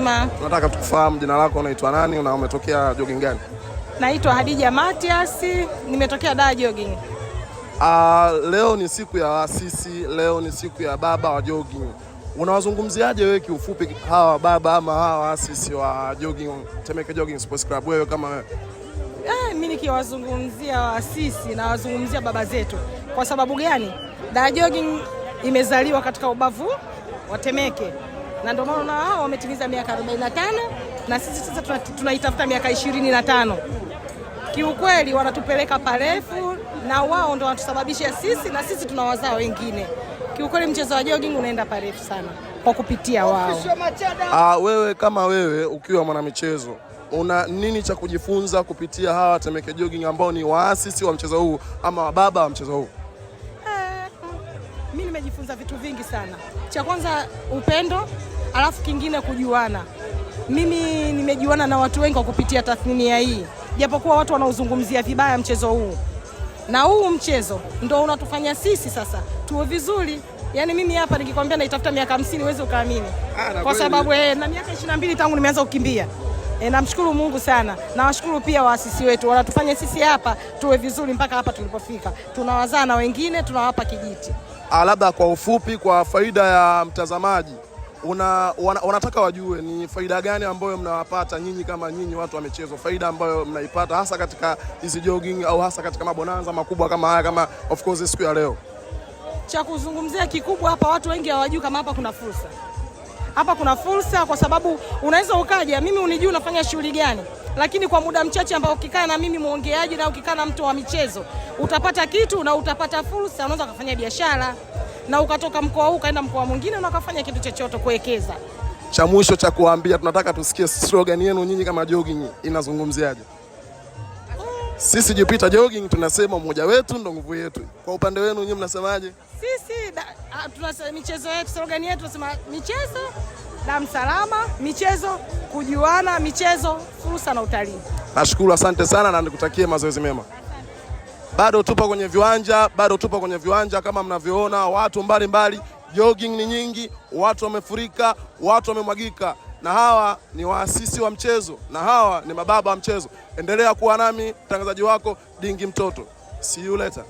Mzima. Tunataka tukufahamu jina lako, unaitwa nani na umetokea jogging gani? Naitwa Hadija Matias, nimetokea Dar Jogging. Leo ni siku ya waasisi, leo ni siku ya baba wa jogging. Unawazungumziaje wewe kiufupi hawa baba ama hawa waasisi wa jogging, Temeke Jogging Sports Club, wewe kama wewe? Mimi nikiwazungumzia waasisi na wazungumzia baba zetu. Kwa sababu gani? Dar Jogging imezaliwa katika ubavu wa Temeke na ndio maana wao wametimiza miaka 45 na sisi sasa tunaitafuta miaka 25. Kiukweli wanatupeleka parefu na wao ndo wanatusababisha sisi na sisi tunawazaa wengine. Kiukweli mchezo wa jogging unaenda parefu sana kwa kupitia wao. Wewe kama wewe ukiwa mwanamichezo una nini cha kujifunza kupitia hawa Temeke Jogging ambao ni waasisi wa mchezo huu ama wababa wa mchezo huu? Mimi nimejifunza vitu vingi sana. Cha kwanza upendo, alafu kingine kujuana. Mimi nimejuana na watu wengi kwa kupitia tathmini hii, japokuwa watu wanaozungumzia vibaya mchezo huu, na huu mchezo ndo unatufanya sisi sasa tuwe vizuri. Yaani mimi hapa nikikwambia naitafuta miaka 50 huwezi ukaamini, kwa sababu na miaka 22 tangu nimeanza kukimbia. Namshukuru Mungu sana. Nawashukuru pia waasisi wetu, wanatufanya sisi hapa tuwe vizuri mpaka hapa tulipofika. Tunawazaa na wengine tunawapa kijiti. Labda kwa ufupi, kwa faida ya mtazamaji, wanataka wajue ni faida gani ambayo mnawapata nyinyi kama nyinyi watu wa michezo, faida ambayo mnaipata hasa katika hizi jogging au hasa katika mabonanza makubwa kama haya, kama of course siku ya leo. Cha kuzungumzia kikubwa hapa, watu wengi hawajui kama hapa kuna fursa. Hapa kuna fursa kwa sababu unaweza ukaja, mimi unijui unafanya shughuli gani, lakini kwa muda mchache ambao ukikaa na mimi muongeaji na ukikaa na mtu wa michezo utapata kitu na utapata fursa. Unaweza ukafanya biashara na ukatoka mkoa huu ukaenda mkoa mwingine na ukafanya kitu chochote kuwekeza. Cha mwisho cha kuambia, tunataka tusikie slogan yenu nyinyi kama jogging inazungumziaje? Sisi Jupiter Jogging tunasema umoja wetu ndo nguvu yetu. Kwa upande wenu nyinyi mnasemaje? Sisi tunasema michezo yetu, slogan yetu tunasema michezo damu salama, michezo kujuana, michezo fursa na utalii. Nashukuru, asante sana na nikutakie mazoezi mema. Bado tupo kwenye viwanja, bado tupo kwenye viwanja kama mnavyoona, watu mbalimbali, jogging ni nyingi, watu wamefurika, watu wamemwagika, na hawa ni waasisi wa mchezo na hawa ni mababa wa mchezo. Endelea kuwa nami mtangazaji wako Dingi Mtoto. See you later.